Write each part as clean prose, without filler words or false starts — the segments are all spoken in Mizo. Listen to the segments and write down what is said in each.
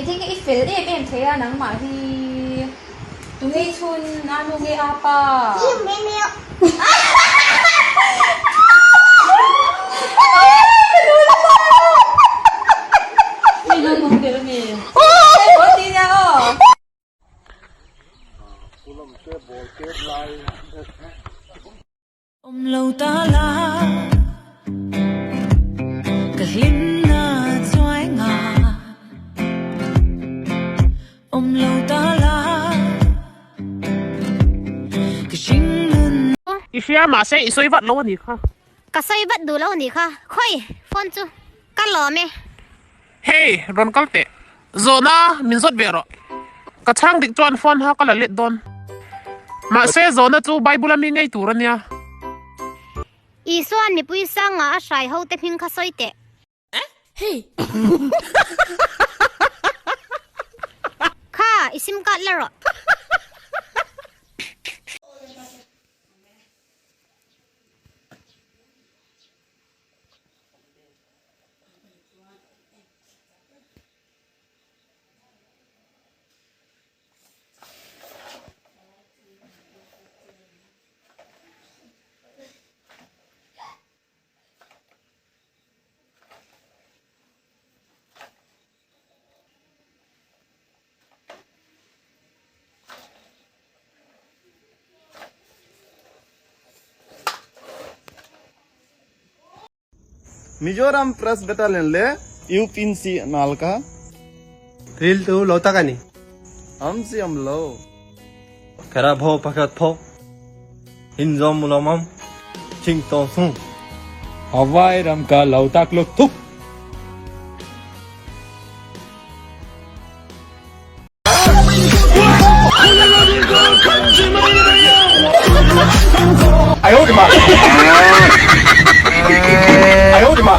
Engtin nge i fel em em thei a nangmah hi tunge i chhun a nu nge a pa? Awm lo ta la ka hlim na chuai nga Awm lo ta la ka hring nun. I hria mahse i sawi vat lo a nih kha. Ka sawi vat duh lo a nih kha. Khawi phone chu ka lawm e. Hey rawn kal teh. Zawhna min zawt ve rawh. Ka chhang dik chuan phone ha ka la let dawn. Mahse zawhna chu Bible a mi ngei tur a nia. Isuan mipui sanga a hrai ho te hming kha sawi teh. Kha i sim card la rawh. Mizoram Press Battalion le UPNC nal ka. Ril tu lo tak ani. Am si am lo. Kara pho pakhat pho. Hin zom lomam. Ching tong sung. Hawaii ram ka lo tak lo tuk. 哎呦我的妈！哎呦我的妈！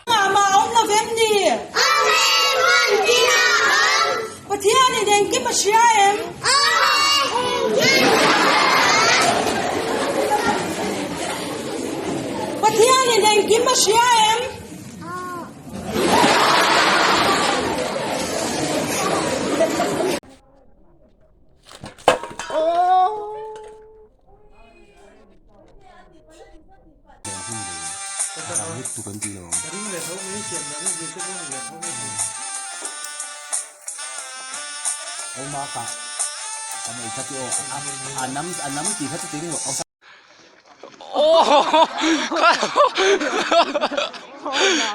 Mah mah a awm lo vem ni? Amen hman tina awm. Pathian in engkim a hria em? Amen engkim a hria. Pathian in engkim a hria em?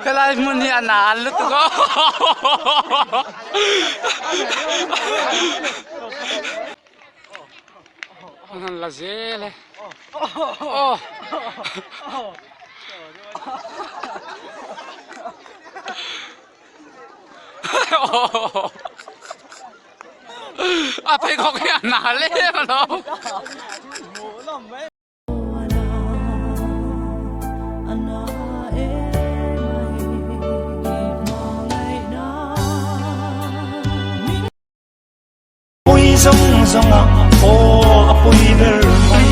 Helai hmun hi a nal lutuk a an han la zel e a pheikhawk hi a nal em alawm. Pui zawng zawng a aw a pui ber mai.